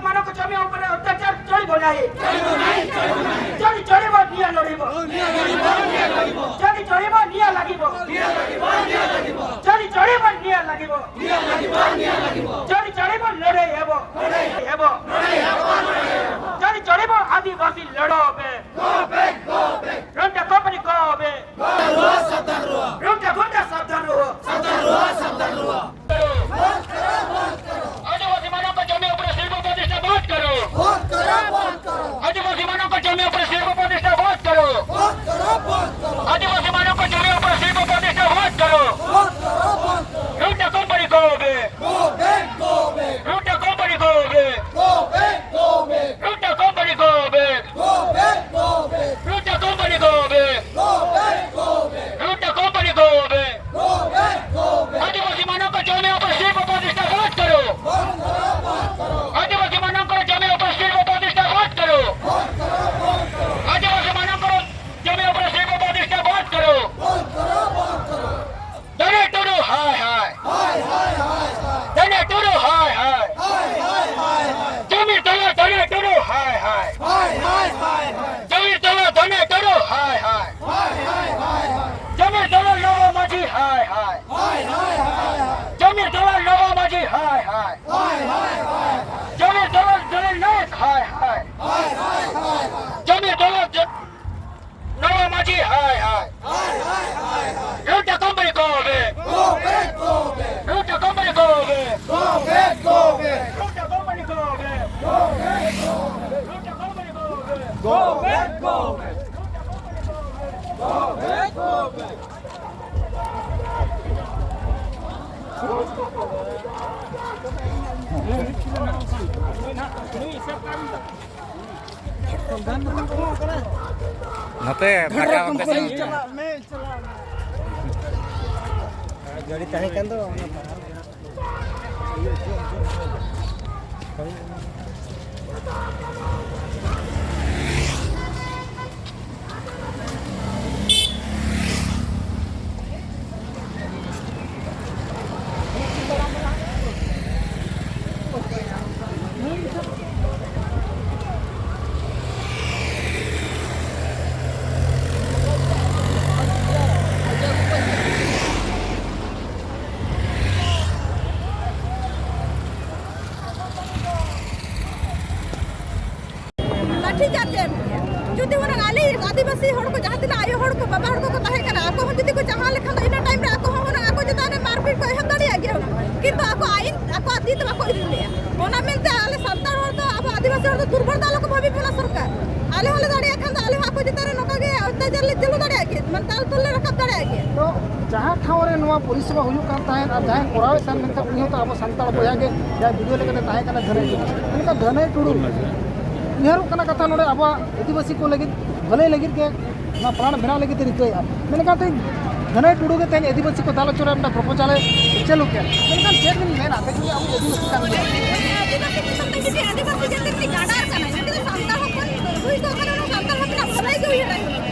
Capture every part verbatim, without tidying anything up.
ମାନଙ୍କ ଜମି ଉପରେ ଅତ୍ୟାଚାର ଚଳିବ ନାହିଁ। ଯଦି ଚଳିବ, ନିଆଁ ଲଢ଼ିବ। ଯଦି ଚଳିବ, ନିଆଁ ଲାଗିବ। ଯଦି ଚଳିବ, ନିଆଁ ଲାଗିବ। ଯଦି ଚଳିବ, ଲଢ଼େଇ ହେବ। ହେବ। ଯଦି ଚଳିବ, ଆଦିବାସୀ ଲଢ଼ ଏବେ। ରୁଣ୍ଟା କମ୍ପାନୀ କହ ଏବେ। ରୁଣ୍ଟା ଗୁଣ୍ଡା ସାବଧାନ ରୁହ। ଆଦିବାସୀମାନଙ୍କ ଜମି ଉପରେ ଶିଳ୍ପ ପ୍ରତିଷ୍ଠା ବନ୍ଦ କର। ଆଦିବାସୀମାନଙ୍କ ଜମି ଉପରେ ଶିଳ୍ପ ପ୍ରତିଷ୍ଠା ବନ୍ଦ କର। ଆଦିବାସୀମାନଙ୍କ ଜମି ଉପରେ ଶିଳ୍ପ ପ୍ରତିଷ୍ଠା ବନ୍ଦ କର। ରୁଣ୍ଟା କମ୍ପାନୀ କହ ଏବେ। ରୁଣ୍ଟା କମ୍ପାନୀ କହ ଏବେ। ରୁଣ୍ଟା କମ୍ପାନୀ କହ ଏବେ। ରୁଣ୍ଟା କମ୍ପାନୀ କହ ଏବେ। ରୁଣ୍ଟା କମ୍ପାନୀ କହ ଏବେ। ଆଦିବାସୀମାନଙ୍କ ଜମି ଉପରେ ଶିଳ୍ପ ପ୍ରତିଷ୍ଠା ବନ୍ଦ କର। ଆଦିବାସୀମାନଙ୍କର ଜମି ଉପରେ ଶିଳ୍ପ ପ୍ରତିଷ୍ଠା ବନ୍ଦ କର। ଆଦିବାସୀମାନଙ୍କର ଜମି ଉପରେ ଶିଳ୍ପ ପ୍ରତିଷ୍ଠା ବନ୍ଦ କର। ଧନୀ ଟୁଡୁ ହାୟ ହାୟ। ଧନୀ ଟୁଡୁ ହାୟ ହାୟ। ଜମିର ଦଲାଲ ଧନୀ ଟୁଡୁ ହାୟ ହାୟ। ଜମିର ଦଲାଲ ଧନୀ ଟୁଡୁ ହାୟ ହାୟ। ଜମିର ଦଲାଲ ନବ ମାଝୀ ହାୟ ହାୟ। ଜମିର ଦଲାଲ ନବ ମାଝୀ ହାୟ ହାୟ। ଜମିର ଦଲାଲ ଦଲାଲ ନାୟକ ହାୟ ହାୟ। ଜମିର ଦଲାଲ ଜ-, ନବ ମାଝୀ ହାୟ ହାୟ। ରୁଣ୍ଟା କମ୍ପାନୀ କହ ଏବେ। ରୁଣ୍ଟା କମ୍ପାନୀ କହ ଏବେ। ରୁଣ୍ଟା କମ୍ପାନୀ କହ ଏବେ। ରୁଣ୍ଟା କମ୍ପାନୀ କହ ଏବେ। ᱱᱚᱛᱮ ᱫᱟᱠᱟ ᱵᱟᱝ ᱯᱮ ᱤᱥᱤᱱ ᱠᱟᱱᱟ᱾ ᱜᱟᱹᱰᱤ ᱛᱟᱦᱮᱸ ᱠᱟᱱ ᱫᱚ, ᱚᱱᱟ ᱛᱟᱦᱮᱸ᱾ ᱪᱮᱫ ᱮᱢ ᱞᱟᱹᱭᱟ? ᱡᱩᱫᱤ ᱦᱩᱱᱟᱹᱝ ᱟᱞᱮ ᱟᱹᱫᱤᱵᱟᱹᱥᱤ ᱦᱚᱲ ᱠᱚ, ᱡᱟᱦᱟᱸ ᱛᱤᱱᱟᱹᱜ ᱟᱭᱳ ᱦᱚᱲ ᱠᱚ, ᱵᱟᱵᱟ ᱦᱚᱲ ᱠᱚᱠᱚ ᱛᱟᱦᱮᱸ ᱠᱟᱱᱟ, ᱟᱠᱚ ᱦᱚᱸ ᱡᱩᱫᱤ ᱠᱚ ᱪᱟᱦᱟᱣ ᱞᱮᱠᱷᱟᱱ ᱫᱚ ᱤᱱᱟᱹ ᱴᱟᱭᱤᱢ ᱨᱮ ᱟᱠᱚ ᱦᱚᱸ ᱦᱩᱱᱟᱹᱝ ᱟᱠᱚ ᱪᱮᱛᱟᱱ ᱨᱮ ᱢᱟᱨᱯᱤᱴ ᱠᱚ ᱮᱦᱚᱵ ᱫᱟᱲᱮᱭᱟᱜ ᱜᱮᱭᱟ ᱦᱩᱱᱟᱹᱝ᱾ ᱠᱤᱱᱛᱩ ᱟᱠᱚ ᱟᱭᱤᱱ, ᱟᱠᱚᱣᱟᱜ ᱛᱤ ᱛᱮ ᱵᱟᱠᱚ ᱤᱫᱤ ᱞᱮᱭᱟ᱾ ᱚᱱᱟ ᱢᱮᱱᱛᱮ ᱟᱞᱮ ᱥᱟᱱᱛᱟᱲ ᱦᱚᱲ ᱫᱚ, ᱟᱵᱚ ᱟᱹᱫᱤᱵᱟᱹᱥᱤ ᱦᱚᱲ ᱫᱚ ᱫᱩᱨᱵᱚᱞ ᱫᱚ ᱟᱞᱚ ᱠᱚ ᱵᱷᱟᱹᱵᱤ ᱵᱚᱱᱟ ᱥᱚᱨᱠᱟᱨ᱾ ᱟᱞᱮ ᱦᱚᱸᱞᱮ ᱫᱟᱲᱮᱭᱟᱜ ᱠᱷᱟᱱ ᱫᱚ ᱟᱞᱮ ᱦᱚᱸ ᱟᱠᱚ ᱪᱮᱛᱟᱱ ᱨᱮ ᱱᱚᱝᱠᱟ ᱜᱮ ᱚᱛᱛᱟᱪᱟᱨ ᱞᱮ ᱪᱟᱹᱞᱩ ᱫᱟᱲᱮᱭᱟᱜ ᱜᱮᱭᱟ, ᱢᱟᱱᱮ ᱛᱟᱞ ᱛᱚᱞ ᱞᱮ ᱨᱟᱠᱟᱵ ᱫᱟᱲᱮᱭᱟᱜ ᱜᱮᱭᱟ᱾ ᱛᱚ ᱡᱟᱦᱟᱸ ᱴᱷᱟᱶ ᱨᱮ ᱱᱚᱣᱟ ᱯᱚᱨᱤᱥᱮᱵᱟ ᱦᱩᱭᱩᱜ ᱠᱟᱱ ᱛᱟᱦᱮᱸᱫ ᱟᱨ ᱡᱟᱦᱟᱸᱭ ᱠᱚᱨᱟᱣᱮᱫ ᱛᱟᱦᱮᱸᱫ, ᱢᱮᱱᱠᱷᱟᱱ ᱩᱱᱤ ᱦᱚᱸᱛᱚ ᱟᱵᱚ ᱥᱟᱱᱛᱟᱲ ᱵᱚᱭᱦᱟ ᱜᱮ, ᱡᱟᱦᱟᱸᱭ ᱵᱤᱰᱤᱭᱳ ᱞᱮᱠᱟᱛᱮ ᱛᱟᱦᱮᱸ ᱠᱟᱱᱟ ᱫᱷᱟᱹᱱᱟᱹᱭ ᱴᱩᱰᱩ, ᱢᱮᱱᱠᱷᱟᱱ ᱫᱷᱟᱹᱱᱟᱹᱭ ᱴᱩᱰᱩ ᱩᱭᱦᱟᱹᱨᱚᱜ ᱠᱟᱱᱟ ᱠᱟᱛᱷᱟ ᱱᱚᱰᱮ ᱟᱵᱚᱣᱟᱜ ᱟᱹᱫᱤᱵᱟᱹᱥᱤ ᱠᱚ ᱞᱟᱹᱜᱤᱫ ᱵᱷᱟᱹᱞᱟᱹᱭ ᱞᱟᱹᱜᱤᱫ ᱜᱮ ᱱᱚᱣᱟ ᱯᱞᱟᱱᱴ ᱵᱮᱱᱟᱣ ᱞᱟᱹᱜᱤᱫ ᱮ ᱨᱤᱠᱟᱹᱭᱮᱫᱼᱟ᱾ ᱢᱮᱱᱠᱷᱟᱱ ᱛᱮᱦᱮᱧ ᱫᱷᱟᱹᱱᱟᱹᱭ ᱴᱩᱰᱩ ᱜᱮ ᱛᱮᱦᱮᱧ ᱟᱹᱫᱤᱵᱟᱹᱥᱤ ᱠᱚ ᱫᱟᱞ ᱦᱚᱪᱚ ᱨᱮ ᱢᱤᱫᱴᱟᱝ ᱯᱨᱚᱯᱳᱡᱟᱞ ᱮ ᱪᱟᱹᱞᱩ ᱠᱮᱫᱼᱟ᱾ ᱢᱮᱱᱠᱷᱟᱱ ᱪᱮᱫ ᱵᱤᱱ ᱢᱮᱱᱟ, ᱛᱮᱦᱮᱧ ᱟᱵᱚ ᱟᱹᱫᱤᱵᱟᱹᱥᱤ ᱠᱟᱱ ᱜᱮᱭᱟ᱾ ᱟᱹᱫᱤᱵᱟᱹᱥᱤ ᱠᱤᱱᱛᱩ ᱢᱤᱫᱴᱤᱡ ᱟᱹᱫᱤᱵᱟᱹᱥᱤ ᱡᱟᱹᱛᱤ ᱨᱤᱱᱤᱡ ᱜᱟᱰᱟᱨ ᱠᱟᱱᱟᱭ᱾ ᱩᱱᱤ ᱫᱚ ᱥᱟᱱᱛᱟᱲ ᱦᱚᱯᱚᱱ ᱦᱩᱭ ᱠᱚᱜ ᱠᱷᱟᱱ ᱚᱱᱟ ᱥᱟᱱᱛᱟᱲ ᱦᱚᱯᱚᱱᱟᱜ ᱵᱷᱟᱹᱞᱟᱹᱭ ᱜᱮ ᱩᱭᱦᱟᱹᱨᱟᱭ᱾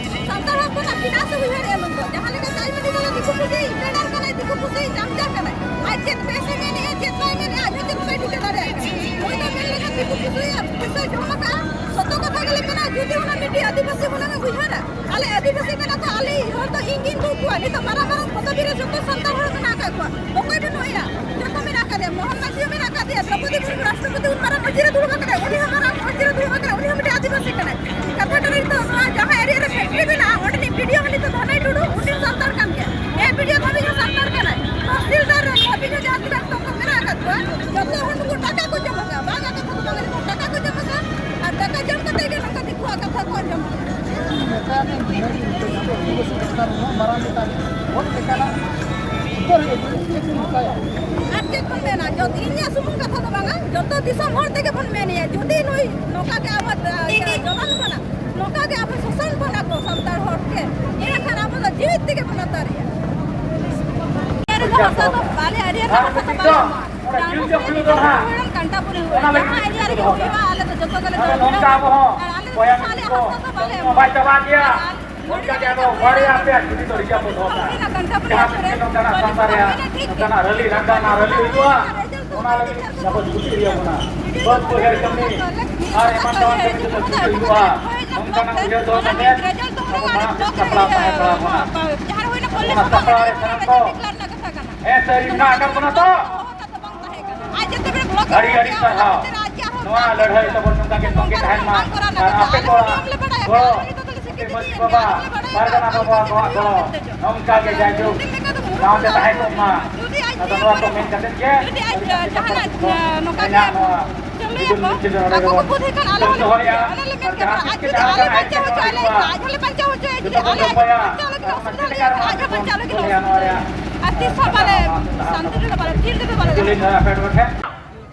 ᱥᱟᱱᱛᱟᱲ ᱦᱚᱯᱚᱱᱟᱜ ᱵᱤᱱᱟᱥ ᱮ ᱩᱭᱦᱟᱹᱨᱮᱫᱼᱟ ᱱᱩᱭ ᱫᱚ᱾ ᱡᱟᱦᱟᱸ ᱞᱮᱠᱟ ᱠᱟᱭ ᱢᱤᱰᱤ ᱫᱚ ᱫᱤᱠᱩ ᱯᱩᱥᱤ ᱜᱟᱰᱟᱨ ᱠᱟᱱᱟᱭ, ᱫᱤᱠᱩ ᱯᱩᱥᱤ ᱪᱟᱢᱪᱟ ᱠᱟᱱᱟᱭ᱾ ᱟᱡ ᱪᱮᱫ ᱵᱮᱥ ᱮ ᱢᱮᱱᱮᱫᱼᱟ, ᱪᱮᱫ ᱵᱟᱭ ᱢᱮᱱᱮᱫᱼᱟ, ᱟᱡ ᱦᱚᱸ ᱪᱮᱫ ᱵᱟᱭ ᱴᱷᱤᱠᱟᱹ ᱫᱟᱲᱮᱭᱟᱜ ᱠᱟᱱᱟ᱾ ᱱᱩᱭ ᱫᱚ ᱢᱮᱱ ᱞᱮᱠᱷᱟᱱ ᱫᱤᱠᱩ ᱯᱩᱥᱤᱭᱟᱜ ᱯᱩᱭᱥᱟᱹ ᱡᱚᱢ ᱟᱠᱟᱫᱼᱟ, ᱥᱚᱛᱚ ᱠᱟᱛᱷᱟ ᱜᱮᱞᱮ ᱢᱮᱱᱟ᱾ ᱡᱩᱫᱤ ᱚᱱᱟ ᱢᱤᱫᱴᱤᱡ ᱟᱹᱫᱤᱵᱟᱹᱥᱤ ᱦᱩᱱᱟᱹᱝ ᱮ ᱩᱭᱦᱟᱹᱨᱟ, ᱟᱞᱮ ᱟᱹᱫᱤᱵᱟᱹᱥᱤ ᱠᱟᱱᱟ ᱠᱚ, ᱟᱞᱮ ᱦᱚᱲ ᱫᱚ ᱤᱧ ᱜᱤᱧ ᱫᱩ ᱠᱚᱣᱟ᱾ ᱱᱤᱛᱚᱜ ᱢᱟᱨᱟᱝ ᱢᱟᱨᱟᱝ ᱯᱚᱫᱚᱵᱤ ᱨᱮ ᱡᱚᱛᱚ ᱥᱟᱱᱛᱟᱲ ᱦᱚᱲ ᱢᱮᱱᱟᱜ ᱟᱠᱟᱫ ᱠᱚᱣᱟ᱾ ᱚᱠᱚᱭ ᱵᱟᱹᱱᱩᱜ ᱮᱭᱟ? ᱡᱚᱛᱚ ᱢᱮᱱᱟᱜ ᱟᱠᱟᱫᱮᱭᱟ, ᱢᱳᱦᱚᱱ ᱢᱟᱹᱡᱷᱤ ᱦᱚᱸ ᱢᱮᱱᱟᱜ ᱟᱠᱟᱫᱮᱭᱟ, ᱫᱨᱚᱯᱚᱫᱤ ᱢᱩᱨᱢᱩ ᱨᱟᱥᱴᱨᱚᱯᱚᱛᱤ ᱩᱱ ᱢᱟᱨᱟᱝ ᱢᱟᱹᱡᱷᱤ ᱨᱮ ᱫᱩᱲᱩᱵ ᱟᱠᱟᱱᱟᱭ, ᱩᱱᱤ ᱦᱚᱸ ᱢᱟᱨᱟᱝ ᱢᱟᱹᱡᱷᱤ ᱨᱮ ᱫᱩᱲᱩᱵ ᱟᱠᱟᱱᱟᱭ, ᱩᱱᱤ ᱦᱚᱸ ᱢᱤᱫᱴᱮᱱ ᱟᱹᱫᱤᱵᱟᱹᱥᱤ ᱠᱟᱱᱟᱭ᱾ ᱠᱟᱛᱷᱟ ᱴᱟᱺᱰᱤ ᱨᱮᱫᱚ ᱱᱚᱣᱟ ᱡᱟᱦᱟᱸ area ᱨᱮ factory ᱢᱮᱱᱟᱜᱼᱟ, ᱚᱸᱰᱮᱱᱤᱡ BDO ᱦᱚᱸ ᱱᱤᱛᱚᱜ ᱫᱷᱟᱱᱟᱭ ᱴᱩᱰᱩ, ᱩᱱᱤ ᱥᱟᱱᱛᱟᱲ ᱠᱟᱱ ᱜᱮᱭᱟᱭ᱾ ᱮ BDO ᱫᱷᱟᱹᱵᱤᱡ ᱦᱚᱸ ᱥᱟᱱᱛᱟᱲ ᱠᱟᱱᱟᱭ᱾ ᱛᱚᱦᱥᱤᱞᱫᱟᱨ ᱫᱷᱟᱹᱵᱤᱡ ᱦᱚᱸ ᱡᱟᱦᱟᱸ ᱛᱤᱱᱟᱹᱜ ᱱᱤᱛᱚᱜ ᱠᱚ ᱢᱮᱱᱟᱜ ᱟᱠᱟᱫ ᱠᱚᱣᱟ, ᱡᱚᱛᱚ ᱦᱚᱲ ᱱᱩᱠᱩ ᱴᱟᱠᱟ ᱠᱚ ᱡᱚᱢ ᱟᱠᱟᱫᱼᱟ, ᱵᱟᱝ ᱟᱠᱟᱫ ᱠᱚ ᱵᱟᱝ, ᱴᱟᱠᱟ ᱠᱚ ᱡᱚᱢ ᱟᱠᱟᱫᱼᱟ᱾ ᱟᱨ ᱴᱟᱠᱟ ᱡᱚᱢ ᱠᱟᱛᱮ ᱜᱮ ᱱᱚᱝᱠᱟ ᱫᱤᱠᱩᱣᱟᱜ ᱠᱟᱛᱷᱟ ᱠᱚ ᱟᱸᱡᱚᱢ᱾ ᱢᱮᱛᱟᱭᱟ ᱠᱚ, ᱟᱵᱚ ᱟᱹᱫᱤᱵᱟᱹᱥᱤ ᱴᱚᱴᱷᱟ ᱨᱮ ᱱᱩᱱᱟᱹᱜ ᱢᱟᱨᱟᱝ ᱢᱤᱫᱴᱟᱝ ᱵᱚᱦᱩᱛ ᱞᱮᱠᱟᱱᱟᱜ ᱩᱛᱟᱹᱨ ᱦᱩᱭᱩᱜ ᱠᱟᱱᱟ, ᱪᱮᱫ ᱵᱚᱱ ᱢᱮᱛᱟᱭᱟ? ᱟᱨ ᱪᱮᱫ ᱵᱚᱱ ᱢᱮᱱᱟ? ᱡᱚᱛ-, ᱤᱧᱟᱹᱜ ᱥᱩᱢᱩᱝ ᱠᱟᱛᱷᱟ ᱫᱚ ᱵᱟᱝᱟ, ᱡᱚᱛᱚ ᱫᱤᱥᱚᱢ ᱦᱚᱲ ᱛᱮᱜᱮ ᱵᱚᱱ ᱢᱮᱱᱮᱭᱟ, ᱡᱩᱫᱤ ᱱᱩᱭ ᱱᱚᱝᱠᱟ ᱜᱮ ᱟᱵᱚ, ᱤᱭᱟᱹ, ᱡᱚᱞᱟᱱ ᱵᱚᱱᱟ, ᱱᱚᱝᱠᱟ ᱜᱮ ᱟᱵᱚ ᱥᱳᱥᱚᱱ ᱵᱚᱱᱟ ᱠᱚ ᱥᱟᱱᱛᱟᱲ ᱦᱚᱲ ᱜᱮ, ᱮᱱᱠᱷᱟᱱ ᱟᱵᱚ ᱫᱚ ᱡᱤᱣᱤᱫ ᱛᱮᱜᱮ ᱵᱚᱱ ᱟᱛᱟᱨᱮᱭᱟ᱾ ᱟᱹᱰᱤ ᱟᱸᱴ ᱦᱟᱥᱟ ᱫᱚ ᱵᱟᱞᱮ, ᱟᱹᱰᱤ ᱟᱸᱴ ᱦᱟᱥᱟ ᱫᱚ ᱵᱟᱞᱮ ᱮᱢᱟ᱾ ᱚᱱᱟ ᱡᱤᱞ ᱡᱚᱢ ᱦᱩᱭᱩᱜ ᱫᱚ ᱱᱟᱦᱟᱜ᱾ ᱦᱩᱭᱩᱜ ᱠᱟᱱᱟ ᱠᱟᱱᱴᱟᱯᱩᱨᱤ ᱦᱩᱭᱩᱜ ᱠᱟᱱᱟ᱾ ᱚᱱᱟ ᱞᱟᱹᱜᱤᱫ ᱡᱟᱦᱟᱸ ᱮᱨᱤᱭᱟ ᱨᱮᱜᱮ ᱦᱩᱭᱩᱜᱼᱟ, ᱟᱞᱮ ᱫᱚ ᱡᱚᱛᱚ ᱜᱮᱞᱮ ᱟᱫᱚ ᱡᱚᱢ ᱱᱚᱝᱠᱟ ᱠᱮᱫᱟ᱾ ᱟᱵᱚ ᱦᱚᱸ ᱟᱨ ᱟᱞᱮ ᱫᱚ ᱵᱚᱭᱦᱟ ᱦᱟᱥᱟ ᱢᱤᱥᱤ ᱟᱞᱮ ᱠᱚ ᱦᱟᱥᱟ ᱫᱚ ᱵᱟᱞᱮ ᱡᱚᱢ ᱮᱢᱟ᱾ ᱵᱟᱭ ᱪᱟᱵᱟ ᱜᱮᱭᱟ᱾ ᱟᱨ ᱚᱱᱠᱟ ᱜᱮ ᱟᱫᱚ ᱵᱟᱨᱭᱟ ᱯᱮᱭᱟ ᱪᱷᱩᱴᱤ ᱫᱚ ᱨᱤᱡᱟᱵᱷ ᱵᱚᱱ ᱫᱚᱦᱚ ᱠᱟᱜᱼᱟ᱾ ᱦᱩᱭᱱᱟ ᱠᱟᱱᱴᱟᱯᱩᱨᱤ ᱡᱟᱦᱟᱸ ᱟᱹᱛᱩ ᱨᱮ ᱛᱤᱥ ᱱᱚᱝᱠᱟᱱᱟᱜ ᱪᱚᱞᱞᱤᱥ ᱥᱟᱶᱛᱟ ᱨᱮᱭᱟᱜ ᱦᱩᱭᱱᱟ, ᱴᱷᱤᱠ ᱜᱮᱭᱟ᱾ ᱱᱚᱝᱠᱟᱱᱟᱜ ᱨᱮᱞᱤ ᱞᱟᱜᱟᱣᱱᱟ, ᱨᱮᱞᱤ ᱦᱩᱭᱩᱜᱼᱟ᱾ ᱚᱱᱟ ᱞᱟᱹᱜᱤᱫ ᱟᱵᱚ ᱪᱷᱩᱴᱤ ᱦᱩᱭ ᱟᱵᱚᱱᱟ᱾ ᱵᱟᱹᱫᱽ ᱵᱟᱹᱭᱦᱟᱹᱲ ᱠᱟᱹᱢᱤ ᱟᱨ ᱮᱢᱟᱱ ᱛᱮᱢᱟᱱ ᱠᱟᱹᱢᱤ ᱡᱚᱛᱚ ᱪᱷᱩᱴᱤ ᱦᱩᱭᱩᱜᱼᱟ᱾ ᱱᱚᱝᱠᱟᱱᱟᱜ ᱩᱭᱦᱟᱹᱨ ᱫᱚᱦᱚ ᱠᱟᱛᱮ ᱟᱵᱚ ᱢᱟᱲᱟᱝ ᱥᱮᱫ ᱥᱟᱯᱲᱟᱣ ᱛᱟᱦᱮᱸ ᱯᱟᱲᱟᱣ ᱵᱚᱱᱟ᱾ ᱚᱱᱟ ᱥᱟᱯᱲᱟᱣ ᱨᱮ ᱥᱟᱱᱟᱢ ᱠᱚ ᱦᱮᱸ ᱥᱟᱹᱨᱤ ᱢᱮᱱᱟᱜ ᱟᱠᱟᱫ ᱵᱚᱱᱟ ᱛᱚ? ᱟᱹᱰᱤ ᱟᱹᱰᱤ ᱥᱟᱨᱦᱟᱣ᱾ ᱱᱚᱣᱟ ᱞᱟᱹᱲᱦᱟᱹᱭ ᱛᱟᱵᱚᱱ ᱱᱚᱝᱠᱟ ᱜᱮ ᱛᱚᱝᱜᱮ ᱛᱟᱦᱮᱱ ᱢᱟ᱾ ᱟᱨ ᱟᱯᱮ ᱠᱚᱣᱟᱜ ᱜᱚᱲᱚ, ᱟᱯᱮ ᱢᱟᱹᱡᱷᱤ ᱵᱟᱵᱟ, ᱯᱟᱨᱜᱟᱱᱟ ᱵᱟᱵᱟ ᱠᱚᱣᱟᱜ ᱜᱚᱲᱚ ᱱᱚᱝᱠᱟ ᱜᱮ ᱡᱟᱭᱡᱩᱜᱽ ᱥᱟᱶᱛᱮ ᱛᱟᱦᱮᱸ ᱠᱚᱜ ᱢᱟ᱾ ᱟᱫᱚ ᱱᱚᱣᱟ ᱠᱚ ᱢᱮᱱ ᱠᱟᱛᱮ ᱜᱮ ᱡᱩᱫᱤ ᱟᱡ ᱡᱟᱦᱟᱱᱟᱜ ᱱᱚᱝᱠᱟ ᱜᱮ ᱛᱮᱧᱟᱜ ᱱᱚᱣᱟ ᱪᱟᱹᱞᱩᱭᱟᱠᱚ, ᱟᱠᱚ ᱠᱚ ᱵᱩᱫᱷᱤ ᱠᱷᱟᱱ ᱟᱞᱮ ᱦᱚᱸᱞᱮ ᱵᱩᱫᱷᱤᱭᱟ᱾ ᱟᱞᱮ ᱞᱮ ᱢᱮᱱ ᱠᱟᱫᱟ, ᱟᱡ ᱡᱩᱫᱤ ᱟᱞᱮ ᱵᱟᱧᱪᱟᱣ ᱦᱚᱪᱚ ᱟᱞᱮ ᱠᱷᱟᱱ, ᱟᱡ ᱦᱚᱸᱞᱮ ᱵᱟᱧᱪᱟᱣ ᱦᱚᱪᱚᱭᱟ᱾ ᱡᱩᱫᱤ ᱟᱞᱮᱭᱟᱜ ᱵᱟᱧᱪᱟᱣ ᱞᱟᱹᱜᱤᱫ ᱚᱥᱩᱵᱤᱫᱷᱟ ᱦᱩᱭᱩᱜᱼᱟ, ᱟᱡ ᱦᱚᱸ ᱵᱟᱧᱪᱟᱣ ᱞᱟᱹᱜᱤᱫ ᱚᱥᱩᱵᱤᱫᱷᱟ ᱦᱩᱭᱩᱜᱼᱟ᱾ ᱟᱨ ᱛᱤᱥ ᱦᱚᱸ ᱵᱟᱞᱮ ᱥᱟᱱᱛᱤ ᱨᱮᱫᱚ ᱵᱟᱞᱮ, ᱛᱷᱤᱨ ᱨᱮᱫᱚ ᱵᱟᱞᱮ ᱛᱟᱦᱮᱱᱟ᱾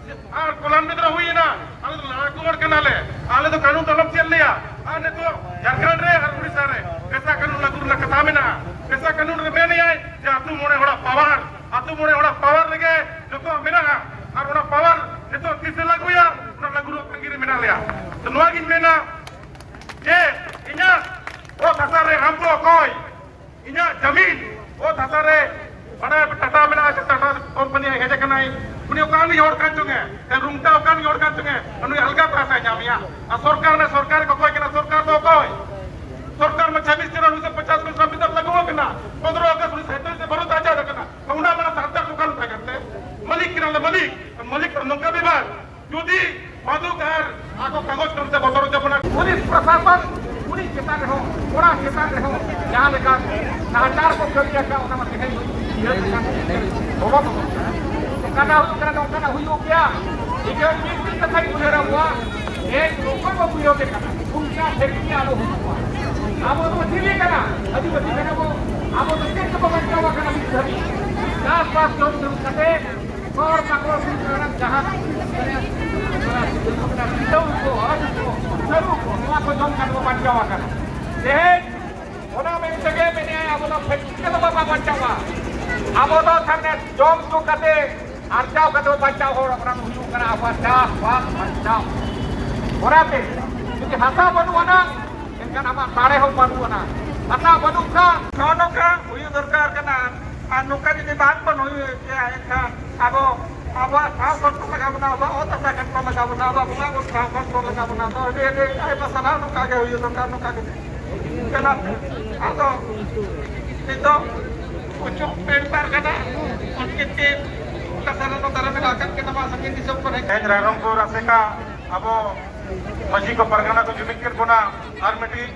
ᱟᱨ ᱠᱚᱞᱟᱢ ᱵᱤᱫᱽᱨᱚ ᱦᱩᱭᱮᱱᱟ, ᱟᱞᱮ ᱫᱚ ᱞᱟᱲᱟᱠᱩ ᱦᱚᱲ ᱠᱟᱱᱟᱞᱮ, ᱟᱞᱮ ᱫᱚ ᱠᱟᱹᱱᱩᱱ ᱫᱚ ᱟᱞᱚᱢ ᱪᱮᱫ ᱞᱮᱭᱟ᱾ ᱟᱨ ᱱᱤᱛᱚᱜ ᱡᱷᱟᱲᱠᱷᱚᱸᱰ ᱨᱮ ᱟᱨ ᱩᱲᱤᱥᱥᱟ ᱨᱮ PESA ᱠᱟᱹᱱᱩᱱ ᱞᱟᱹᱜᱩ ᱨᱮᱱᱟᱜ ᱠᱟᱛᱷᱟ ᱢᱮᱱᱟᱜᱼᱟ᱾ PESA ᱠᱟᱹᱱᱩᱱ ᱨᱮ ᱢᱮᱱᱮᱜᱼᱟᱭ ᱡᱮ ᱟᱹᱛᱩ ᱢᱚᱬᱮ ᱦᱚᱲᱟᱜ ᱯᱟᱣᱟᱨ, ᱟᱹᱛᱩ ᱢᱚᱬᱮ ᱦᱚᱲᱟᱜ ᱯᱟᱣᱟᱨ ᱨᱮᱜᱮ ᱡᱚᱛᱚᱣᱟᱜ ᱢᱮᱱᱟᱜᱼᱟ᱾ ᱟᱨ ᱚᱱᱟ ᱯᱟᱣᱟᱨ ᱱᱤᱛᱚᱜ ᱛᱤᱥ ᱮ ᱞᱟᱹᱜᱩᱭᱟ, ᱚᱱᱟ ᱞᱟᱹᱜᱩ ᱨᱮᱱᱟᱜ ᱛᱟᱺᱜᱤ ᱨᱮ ᱢᱮᱱᱟᱜ ᱞᱮᱭᱟ᱾ ᱛᱚ ᱱᱚᱣᱟ ᱜᱤᱧ ᱢᱮᱱᱟ ᱡᱮ ᱤᱧᱟᱹᱜ ᱚᱛ ᱦᱟᱥᱟ ᱨᱮ ᱟᱢ ᱫᱚ ᱚᱠᱚᱭ? ᱤᱧᱟᱹᱜ ᱡᱟᱢᱤᱱ, ᱚᱛ ᱦᱟᱥᱟ ᱨᱮ ᱵᱟᱲᱟᱭ ᱴᱟᱴᱟ ᱢᱮᱱᱟᱜᱼᱟ, ᱥᱮ ᱴᱟᱴᱟ ᱠᱳᱢᱯᱟᱱᱤ ᱦᱮᱡ ᱟᱠᱟᱱᱟᱭ, ᱩᱱᱤ ᱚᱠᱟ ᱨᱤᱱᱤᱡ ᱦᱚᱲ ᱠᱟᱱ ᱪᱚᱝᱮ, ᱥᱮ ᱨᱩᱝᱴᱟ ᱚᱠᱟ ᱨᱤᱱᱤᱡ ᱦᱚᱲ ᱠᱟᱱ ᱪᱚᱝᱮ, ᱩᱱᱤ ᱟᱞᱜᱟ ᱛᱮ ᱦᱟᱥᱟᱭ ᱧᱟᱢᱮᱭᱟ᱾ ᱟᱨ ᱥᱚᱨᱠᱟᱨ ᱚᱱᱟ ᱥᱚᱨᱠᱟᱨ ᱠᱚ ᱚᱠᱚᱭ ᱠᱟᱱᱟ? ᱥᱚᱨᱠᱟᱨ ᱫᱚ ᱚᱠᱚᱭ? ᱥᱚᱨᱠᱟᱨ ᱢᱟ ᱪᱷᱟᱵᱵᱤᱥ ᱪᱟᱨ ᱩᱱᱤᱥᱥᱚ ᱯᱚᱧᱪᱟᱥ ᱠᱷᱚᱱ ᱥᱚᱝᱵᱤᱫᱷᱟᱱ ᱞᱟᱹᱜᱩ ᱟᱠᱟᱱᱟ, ᱯᱚᱱᱫᱽᱨᱚ ᱟᱜᱚᱥᱴ ᱩᱱᱤᱥᱥᱚ ᱥᱟᱸᱭᱛᱟᱞᱤᱥ ᱨᱮ ᱵᱷᱟᱨᱚᱛ ᱟᱡᱟᱫ ᱟᱠᱟᱱᱟ᱾ ᱩᱱᱟᱹᱜ ᱢᱟᱨᱟᱝ ᱥᱟᱱᱛᱟᱲ ᱫᱚ ᱚᱠᱟ ᱞᱮᱠᱟ ᱠᱟᱛᱮ ᱢᱟᱹᱞᱤᱠ ᱠᱟᱱᱟᱞᱮ, ᱢᱟᱹᱞᱤᱠ, ᱢᱟᱹᱞᱤᱠ ᱫᱚ ᱱᱚᱝᱠᱟ ᱵᱮᱯᱟᱨ᱾ ᱡᱩᱫᱤ ᱵᱟᱹᱱᱩᱜ ᱟᱨ ᱟᱠᱚ ᱠᱟᱜᱚᱡᱽ ᱠᱚᱨᱮ ᱛᱮ ᱵᱚᱛᱚᱨ ᱦᱚᱪᱚ ᱵᱚᱱᱟ᱾ ᱯᱩᱞᱤᱥ ᱯᱨᱚᱥᱟᱥᱚᱱ ᱩᱱᱤ ᱪᱮᱛᱟᱱ ᱨᱮᱦᱚᱸ, ᱠᱚᱲᱟ ᱪᱮᱛᱟᱱ ᱨᱮᱦᱚᱸ ᱡᱟᱦᱟᱸ ᱞᱮᱠᱟ ᱱᱟᱦᱟᱪᱟᱨ ᱠᱚ ᱠᱟᱹᱢᱤ ᱟᱠᱟᱫ, ᱚᱱᱟ ᱢᱟ ᱛᱮᱦᱮᱧ ᱩᱭᱦᱟᱹᱨ ᱞᱮᱠᱷᱟᱱ ᱵᱚᱞᱚ ᱵᱚᱞᱚ ᱠᱟᱱᱟ᱾ ᱱᱚᱝᱠᱟᱱᱟᱜ ᱦᱩᱭᱩᱜ ᱠᱟᱱᱟ, ᱱᱚᱝᱠᱟᱱᱟᱜ ᱦᱩᱭᱩᱜ ᱜᱮᱭᱟ᱾ ᱤᱧ ᱫᱚ ᱢᱤᱫ ᱢᱤᱫ ᱠᱟᱛᱷᱟᱧ ᱩᱭᱦᱟᱹᱨ ᱟᱵᱚᱣᱟ, ᱛᱮᱦᱮᱧ ᱚᱠᱚᱭ ᱵᱚ ᱵᱤᱨᱳᱫᱷ ᱠᱟᱱᱟ, ᱚᱱᱠᱟ ᱯᱷᱮᱠᱴᱨᱤ ᱟᱞᱚ ᱦᱩᱭᱩᱜ ᱢᱟ᱾ ᱟᱵᱚ ᱫᱚ ᱪᱤᱞᱤ ᱠᱟᱱᱟ? ᱟᱹᱫᱤᱵᱟᱹᱥᱤ ᱠᱟᱱᱟ ᱵᱚ᱾ ᱟᱵᱚ ᱫᱚ ᱪᱮᱫ ᱛᱮᱵᱚ ᱵᱟᱧᱪᱟᱣ ᱟᱠᱟᱱᱟ ᱱᱤᱛ ᱫᱷᱟᱹᱵᱤᱡ? ᱪᱟᱥᱵᱟᱥ ᱡᱚᱢ ᱧᱩ ᱠᱟᱛᱮ ᱦᱚᱲ ᱵᱟᱠᱚ ᱟᱹᱥᱩᱞ ᱠᱟᱱᱟ, ᱡᱟᱦᱟᱸ ᱥᱤᱛᱟᱹᱣ ᱠᱚ, ᱟᱹᱞᱩ ᱠᱚ, ᱥᱟᱹᱨᱩ ᱠᱚ, ᱱᱚᱣᱟ ᱠᱚ ᱡᱚᱢ ᱠᱟᱛᱮ ᱵᱚ ᱵᱟᱧᱪᱟᱣ ᱟᱠᱟᱱᱟ᱾ ᱛᱮᱦᱮᱧ ᱚᱱᱟ ᱢᱮᱱ ᱛᱮᱜᱮ ᱢᱮᱱᱮᱫᱼᱟᱭ, ᱟᱵᱚ ᱫᱚ ᱯᱷᱮᱠᱴᱨᱤ ᱫᱚ ᱵᱟᱵᱚ ᱵᱟᱧᱪᱟᱣᱟ᱾ ᱟᱵᱚ ᱫᱚ ᱥᱟᱢᱱᱮ ᱡᱚᱢ ᱧᱩ ᱠᱟᱛᱮ, ᱟᱨᱡᱟᱣ ᱠᱟᱛᱮ ᱵᱚ ᱵᱟᱧᱪᱟᱣ ᱦᱚᱲ, ᱚᱱᱟ ᱫᱚ ᱦᱩᱭᱩᱜ ᱠᱟᱱᱟ ᱟᱵᱚᱣᱟᱜ ᱪᱟᱥᱵᱟᱥ ᱵᱟᱧᱪᱟᱣ᱾ ᱚᱱᱟᱛᱮ ᱡᱩᱫᱤ ᱦᱟᱥᱟ ᱵᱟᱹᱱᱩᱜ ᱟᱱᱟ, ᱮᱱᱠᱷᱟᱱ ᱟᱢᱟᱜ ᱫᱟᱲᱮ ᱦᱚᱸ ᱵᱟᱹᱱᱩᱜ ᱟᱱᱟ᱾ ᱦᱟᱥᱟ ᱵᱟᱹᱱᱩᱜ ᱠᱷᱟᱱ ᱱᱚᱜᱼᱚ ᱱᱚᱝᱠᱟ ᱦᱩᱭᱩᱜ ᱫᱚᱨᱠᱟᱨ ᱠᱟᱱᱟ᱾ ᱟᱨ ᱱᱚᱝᱠᱟ ᱡᱩᱫᱤ ᱵᱟᱝ ᱵᱚᱱ ᱦᱩᱭ ᱦᱚᱪᱚᱭᱟ, ᱮᱱᱠᱷᱟᱱ ᱟᱵᱚ, ᱟᱵᱚᱣᱟᱜ ᱴᱷᱟᱶ ᱠᱚᱱᱴᱨᱳᱞ ᱞᱟᱜᱟᱣ ᱵᱚᱱᱟ, ᱟᱵᱚᱣᱟᱜ ᱚᱛ ᱦᱟᱥᱟ ᱠᱚᱱᱴᱨᱳᱞ ᱞᱟᱜᱟᱣ ᱵᱚᱱᱟ, ᱟᱵᱚᱣᱟᱜ ᱵᱚᱸᱜᱟ ᱵᱩᱨᱩ ᱴᱷᱟᱶ ᱠᱚᱱᱴᱨᱳᱞ ᱞᱟᱜᱟᱣ ᱵᱚᱱᱟ᱾ ᱛᱚ ᱟᱹᱰᱤ, ᱟᱹᱰᱤ ᱟᱭᱢᱟ ᱥᱟᱨᱦᱟᱣ᱾ ᱱᱚᱝᱠᱟ ᱜᱮ ᱦᱩᱭᱩᱜ ᱫᱚᱨᱠᱟᱨ, ᱱᱚᱝᱠᱟ ᱜᱮ ᱠᱟᱱᱟ᱾ ᱟᱫᱚ ᱱᱤᱛᱚᱜ ᱩᱪᱩ ᱯᱮᱱᱴ ᱯᱟᱨᱜᱟᱱᱟ ᱩᱱᱠᱤᱱ ᱠᱤᱱ ᱥᱮᱨᱮᱧ ᱠᱚ ᱫᱟᱨᱟᱢ ᱮᱫᱟ, ᱟᱠᱟᱱ ᱠᱟᱱᱟ ᱵᱟ ᱥᱟᱺᱜᱤᱧ ᱫᱤᱥᱚᱢ ᱠᱚᱨᱮ᱾ ᱛᱮᱦᱮᱧ ᱨᱟᱭᱨᱚᱝᱯᱩᱨ ᱟᱥᱮᱠᱟ ᱟᱵᱚ ᱢᱟᱹᱡᱷᱤ ᱠᱚ ᱯᱟᱨᱜᱟᱱᱟ ᱠᱚ ᱡᱩᱢᱤᱫ ᱠᱮᱫ ᱵᱚᱱᱟ ᱟᱨ ᱢᱤᱫᱴᱤᱡ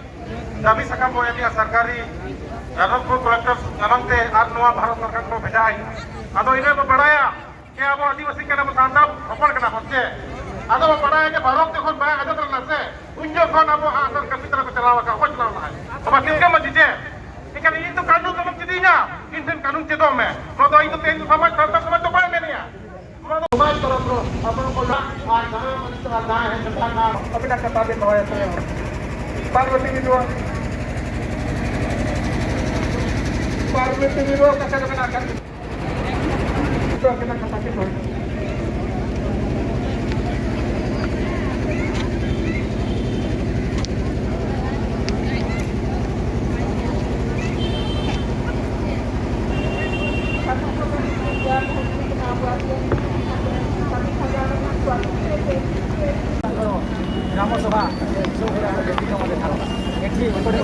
ᱫᱟᱹᱵᱤ ᱥᱟᱠᱟᱢ ᱵᱚ ᱮᱢᱮᱜᱼᱟ ᱥᱚᱨᱠᱟᱨᱤ ᱨᱟᱭᱨᱚᱝᱯᱩᱨ ᱠᱚᱞᱮᱠᱴᱚᱨ ᱱᱟᱢᱟᱝ ᱛᱮ ᱟᱨ ᱱᱚᱣᱟ ᱵᱷᱟᱨᱚᱛ ᱥᱚᱨᱠᱟᱨ ᱠᱚ ᱵᱷᱮᱡᱟᱭᱟ᱾ ᱟᱫᱚ ᱤᱱᱟᱹ ᱵᱚ ᱵᱟᱲᱟᱭᱟ ᱡᱮ ᱟᱵᱚ ᱟᱹᱫᱤᱵᱟᱹᱥᱤ ᱠᱟᱱᱟ ᱵᱚ, ᱥᱟᱱᱛᱟᱲ ᱦᱚᱯᱚᱱ ᱠᱟᱱᱟ ᱵᱚᱱ ᱪᱮ? ᱟᱫᱚ ᱵᱚ ᱵᱟᱲᱟᱭᱟ ᱡᱮ ᱵᱷᱟᱨᱚᱛ ᱡᱚᱠᱷᱚᱱ ᱵᱟᱭ ᱟᱡᱟᱫ ᱞᱮᱱᱟ ᱥᱮ, ᱩᱱ ᱡᱚᱠᱷᱚᱱ ᱟᱵᱚ ᱟᱜ ᱥᱟᱨ ᱠᱟᱹᱯᱤ ᱛᱟᱞᱟ ᱠᱚ ᱪᱟᱞᱟᱣ ᱟᱠᱟᱫ, ᱚᱠᱚᱭ ᱪᱟᱞᱟᱣ ᱞᱟᱦᱟᱭ? ᱵᱟᱵᱟ ᱛᱤᱞᱠᱟᱹ ᱢᱟᱹᱡᱷᱤ ᱪᱮ? ᱮᱱᱠᱷᱟᱱ ᱤᱧ ᱫᱚ ᱠᱟᱹᱱᱩᱱ ᱫᱚ ᱵᱟᱢ ᱪᱮᱫᱤᱧᱟ, ᱤᱧ ᱴᱷᱮᱱ ᱠᱟᱹᱱᱩᱱ ᱪᱮᱫᱚᱜ ᱢᱮ᱾ ᱱᱚᱣᱟ ᱫᱚ ᱤᱧ ᱫᱚ ᱛᱮᱦᱮᱧ ᱥᱚᱢᱟᱡᱽ, ᱥᱟᱱᱛᱟᱲ ᱥᱚᱢᱟᱡᱽ ᱫᱚ ᱵᱟᱭ ᱢᱮᱱᱮᱜᱼᱟ᱾ ᱱᱚᱣᱟ ᱫᱚ ᱥᱚᱢᱟᱡᱽ ᱛᱚᱨᱚᱯ ᱨᱮ ᱟᱵᱚ ᱠᱚ ᱞᱟᱜ ᱟᱨ ᱡᱟᱦᱟᱸ ᱢᱟᱹᱱᱤᱥ ᱟᱨ ᱡᱟᱦᱟᱸ ᱦᱮᱡ ᱥᱮᱴᱮᱨ ᱟᱠᱟᱱ ᱟᱹᱵᱤᱱᱟᱜ ᱠᱟᱛᱷᱟ ᱵᱤᱱ ᱫᱚᱦᱚᱭᱟ ᱥᱮ? ᱯᱟᱨᱵᱚᱛᱤ ᱵᱤᱨᱩᱣᱟ, ᱯᱟᱨᱵᱚᱛᱤ ᱵᱤᱨᱩᱣᱟ ᱠᱟᱛᱷᱟ ᱫᱚ ᱢᱮᱱᱟᱜ ᱟᱠᱟᱫ᱾ ଗ୍ରାମ ସଭା ଏଠି ଗୋଟେ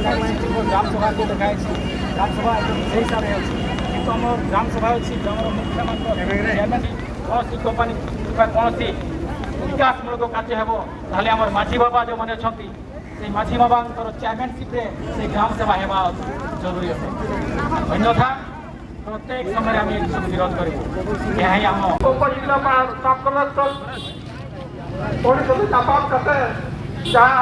ଗ୍ରାମ ସଭା ଡକାଇଛି। ଗ୍ରାମ ସଭା ସେଇ ହିସାବରେ ହେଉଛି, କିନ୍ତୁ ଆମ ଗ୍ରାମ ସଭା ହେଉଛି ଗ୍ରାମର ମୁଖ୍ୟମାନଙ୍କ ଚେୟାରମ୍ୟାନ୍। କୌଣସି କମ୍ପାନୀ କିମ୍ବା କୌଣସି ବିକାଶମୂଳକ କାର୍ଯ୍ୟ ହେବ, ତାହେଲେ ଆମର ମାଝୀ ବାବା ଯେଉଁମାନେ ଅଛନ୍ତି, ସେଇ ମାଝୀ ବାବାଙ୍କର ଚେୟାରମ୍ୟାନସିପ୍ରେ ସେଇ ଗ୍ରାମ ସଭା ହେବା ଜରୁରୀ ଅଟେ। ଅନ୍ୟଥା ପ୍ରତ୍ୟେକ ସମୟରେ ଆମେ ଏସବୁ ବିରୋଧ କରିବୁ। ଏହା ହିଁ ଆମ ଉପଜିଲ୍ଲାପାଳ, ସବ୍ କଲେକ୍ଟର, ଓଡ଼ିଶାରେ ଚାପାମ କତେ ଯାହା